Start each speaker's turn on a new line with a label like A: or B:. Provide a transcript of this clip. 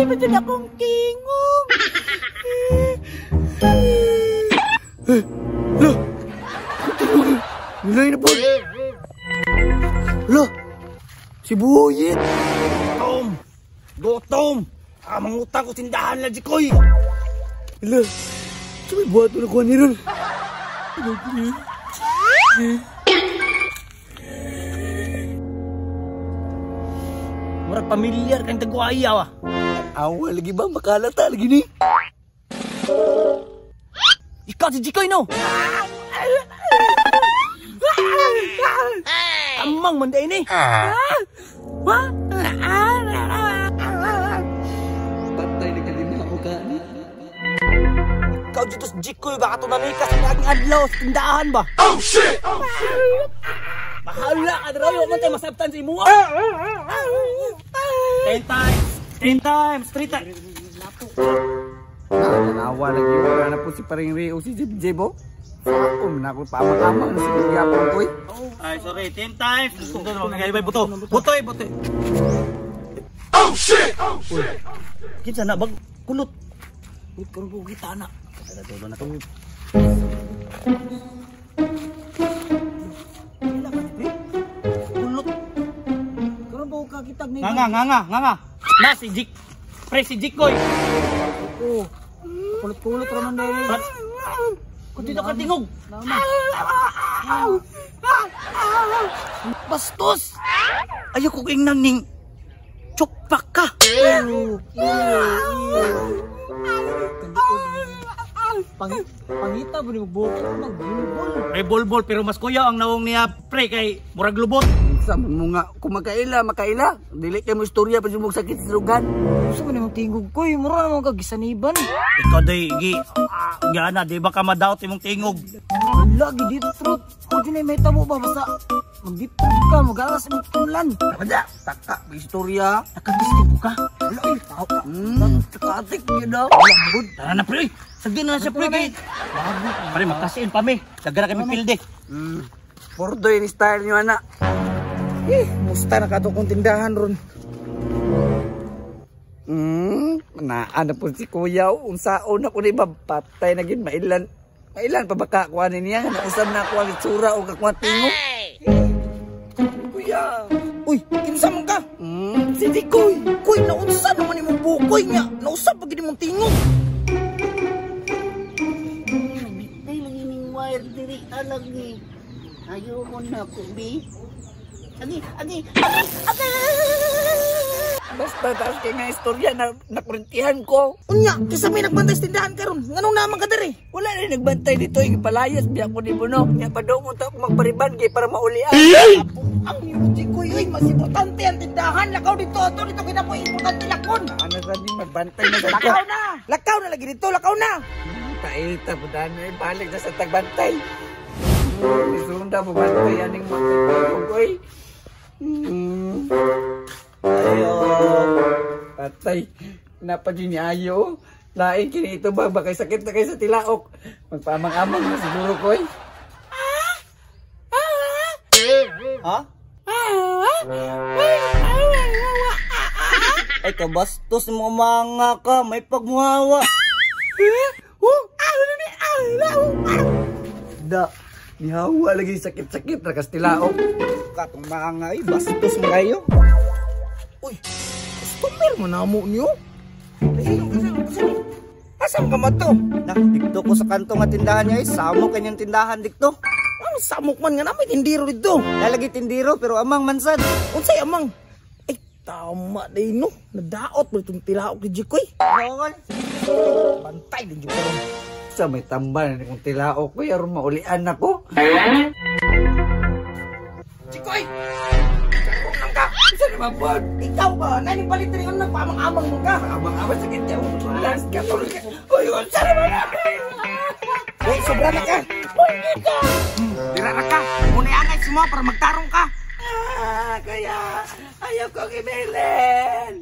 A: Patay mo dyan akong tingog.
B: Lo! Nilay na po! Lo! Si Buyit!
C: Gutom! Gutom! Ah, mangutang ko tindahan na, Jikoy!
B: Lo! Sa may buhat na kuha ni Ron!
C: Murag pamilyar kang tagwayaw ah!
B: Awa lagi ba? Makalata lagi ni!
C: Ikaw si Jikoy no! Amang man day ni!
B: Patay na kalina ako ka ni.
C: Ikaw dito si Jikoy ba? Kato nanikas ang laging adlaw sa tindahan ba? Oh shit! Oh shit! Bahala ka darayo man tayo masabtan sa imuha! 10 times! 10 times! 3 times!
B: Nanawa lagi wala na po si Paring Rio si Jebo. Ako na ako pamang-amang si Gyapon ko eh.
C: Ay sorry, 10 times. Buto. Butoy, butoy. Oh shit! Oh shit! Kinsa na bag kulot. Wait, karon ko kita na. Tara na to. Kulot.
A: Karon ba ka kitag ni?
C: Nga nga nga nga. Na si Jik. Pre si Jikoy.
A: Oh. Kulot-kulot ra man dai.
C: Kung dito ka tingog. Bastos! Ayaw kong ingnan ning tsukpak ka.
A: Pangita ba ni buhok ko magbulbol.
C: May bulbol pero mas kuya ang nawong niya pre kay murag lubot.
B: Sa mo nga kung makaila, makaila. Dili kay mo istorya pa sumog sakit sa lugan.
A: Gusto ko ni mong tingog ko, mura naman ka gisaniban.
C: Ikaw day gi gana di ba ka madaot imong tingog?
A: Lagi deep throat. Kung dyan ay may tabo ba basta mag-deep throat ka, mag-aras imong tunlan.
B: Taka, taka, may istorya.
C: Nakagisto ka?
B: Wala ay, tao. Takatik yun daw.
C: Wala mo good. Tara na pre. Sagdi na siya pre kay. Pre magkasiin pa mi. Dagara kami pilde.
B: Pordo yung style nyo anak.
A: Eh, musta na kato kong tindahan ron.
B: Naan na po si kuya. Unsaon ako ni ba? Patay na gin, mailan. Mailan pa baka kuhanin niya. Nausap na ako ang itsura o kakuha tingo. Kuya.
A: Uy, kinsa man ka?
B: Si Dikoy.
A: Kuy, naunsa naman imong bukoy niya. Nausap pa gid imong tingog.
D: Bitay lagi ning wire diri alagi. Ayoko na ko bi. Agi, agi, agi, agi.
B: Basta taas kay nga istorya na nakurintihan ko.
A: Unya, kisa may nagbantay sa tindahan karon. Nganong naman ka diri?
B: Wala na nagbantay dito, ipalayas biya ko ni Bono. Nya padung unta ko magpariban kay para maulian.
A: Ang Jikoy oy, mas importante ang tindahan. Lakaw dito, ato dito kinapoy importante lakon.
B: Ano sa ni magbantay na sa
A: Lakaw na. Lakaw na lagi dito, lakaw na.
B: Taita budan na balik na sa tagbantay. Isunda mo bantay aning mga oy. Ayo. Patay. Napa din niya ayo. Lain kini ito ba? Baka sakit na kayo sa tilaok. Magpamang-amang na siguro ko eh.
C: Ha? Ay kabastos mo mga ka. May pagmuhawa.
B: Da. Nihawa lagi sakit-sakit. Rakas tilaok.
C: Katong mga ay bastos mo kayo.
A: Uy, customer mo na mo niyo. Asam ka man to?
C: Na, dikto ko sa kanto nga tindahan niya eh. Samok kanyang tindahan dikto.
A: Ang samok man nga na may tindiro dito.
C: Lalagi tindiro pero amang mansan.
A: Unsay amang? Ay, tama day no. Nadaot mo itong tilaok ni Jikoy. Bantay din Jikoy.
B: Sa may tambal na kong tilaok ko, aron maulian ako.
A: Jikoy! Karoon lang ka!
B: Isa naman po!
A: Ikaw ba? Naning palit rin ang nagpamang-amang mo ka!
B: Amang-amang sakit niya! Last ka! Uy, unsa naman!
A: Uy, sobra na ka! Uy, ka! Dira na ka! Muna angay mo para magtarong ka!
B: Ah, kaya ayaw kong ibilin!